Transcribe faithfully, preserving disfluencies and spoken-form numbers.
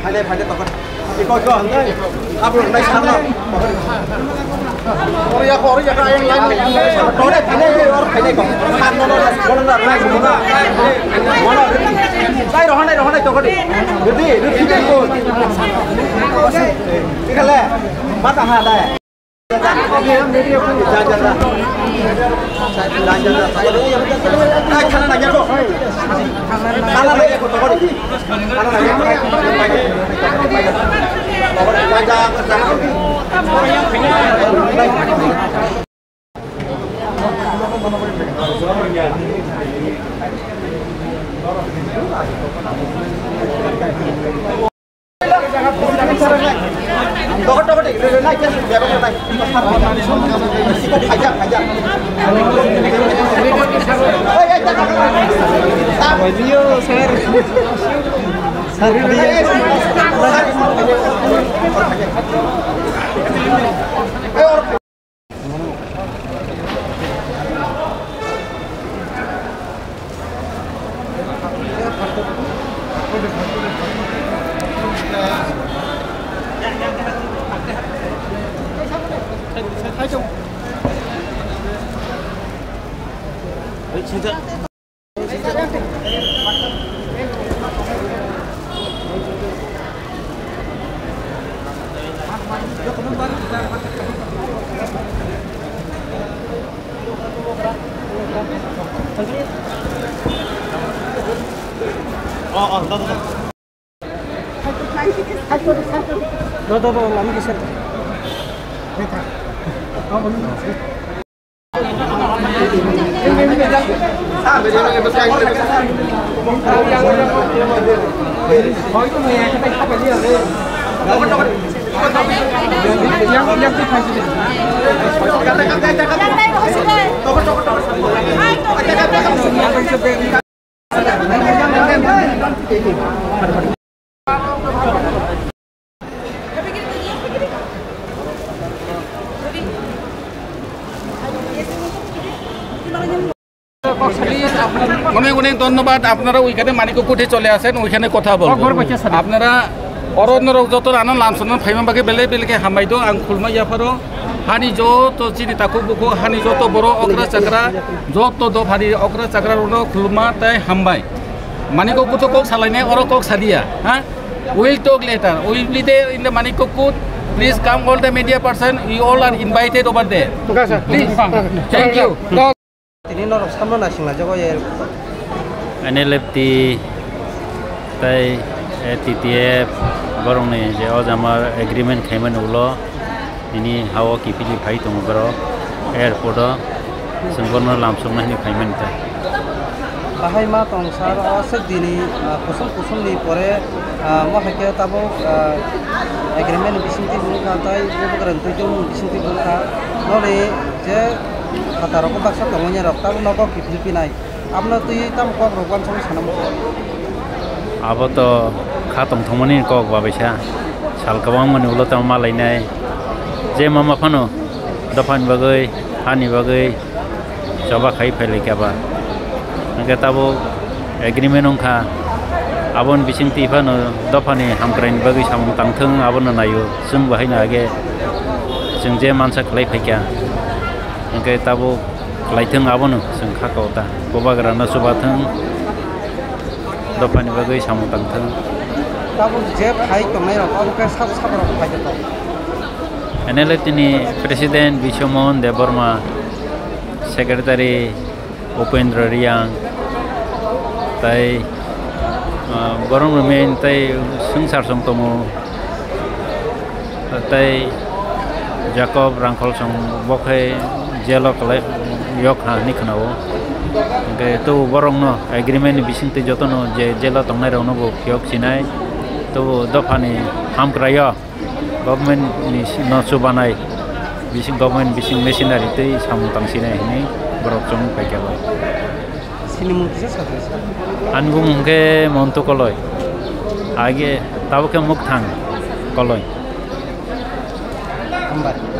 Phaide, phaide, tokon. Iko, iko, hwnwi. Abo rwnai sana. Oro ya, oro ya, ayang lain. Tore, phaide, oro phaide, ko. San, no, no, no, no, no, no, no, no. Mono. Sai, rohanai, rohanai, tokon. Rudi, rudi, ko. Ikale, mata ha, dai. অনেক অনেক ধন্যবাদ। আপনারা ওইখানে মানিককুঠে চলে আসেন, ওইখানে কথা বলবো। আপনারা অরণ্যরক যত রানো লামসন ফাইমা বাকি বেলে বেলে কে হামাইদো আং খুলমা ইয়াফারো। Hani joto chini takhuk bukhuk, hani joto borok okra chakra, joto dophani okra chakra rokno khulumma tei hambai. Manikok kuto kok salainai, oro kok sadia, ha? We'll talk later. We will be there in the Manikok Kut. Please come all the media person. You all are invited over there. Okay, sir. Please. Okay. Thank you. Tini norok samno naising laijago ye. N L F T tei, eh, T T F borokni je o jama agreement khaimani ulo nini ha-o kiphilwi phai tongo borok airport-o, chwng bono lamsokna hinwi phaimani ta. Bahai ma tong sir, o aswk dini, ah, kusum kusumni pore, ah, mo hai khe tabuk, ah, agreement bisingtwi bwrwkha tei bubagra twi tongmung bisingtwi bwrwkha. Noni je phatarok baksa tongmani rok tabuk nogo kiphilwi phinai. Abono twi tamo kok rok uansukgwi sana muchungo. Abo to kha tongthokmani kok ba baisa. Sal kwbangmani ulo tamo ma lainai. Je mama phano dophani bagwi, hani bagwi choba khai phai lai kha ba. Hwnkhe tabuk agreement wngkha. Aboni bisingtwi phano dophani hamkraini bagwi samung tangthwng abono naio. Chwng bo haino age chwng je mansa khlai phai kha. Hwnkhe tabuk khlaithwng abono chwng kha kok ta. Bubagrano chubathwng, dophani bagwi samung tangthwng. Tabuk je phai tongnai rok, abo khe sabo sabo rok phai khe tongo. N L F T ni President Biswamohan Debbarma, Secretary Upendra Reang, tei, ah, borok rwmani tei swngchar song tongo. Tei Jacob Rangkholsong bo khe jail-o kwlai yok ha hinwi khwnao. Hwnkhe to borokno agreement ni bisingtwi jotono je jail-o tongnairokno bo phiyok sinai. Tabuk dophani hamkraio, government ni si-, no chubanai, bising government bising machinery tei samung tangsinai hinwi borok chwng paikha bai. Sini mung kisa sakha sa. Ani bumung khe Montu Koloi. Age tabuk khe Mukthang Koloi. Hambai.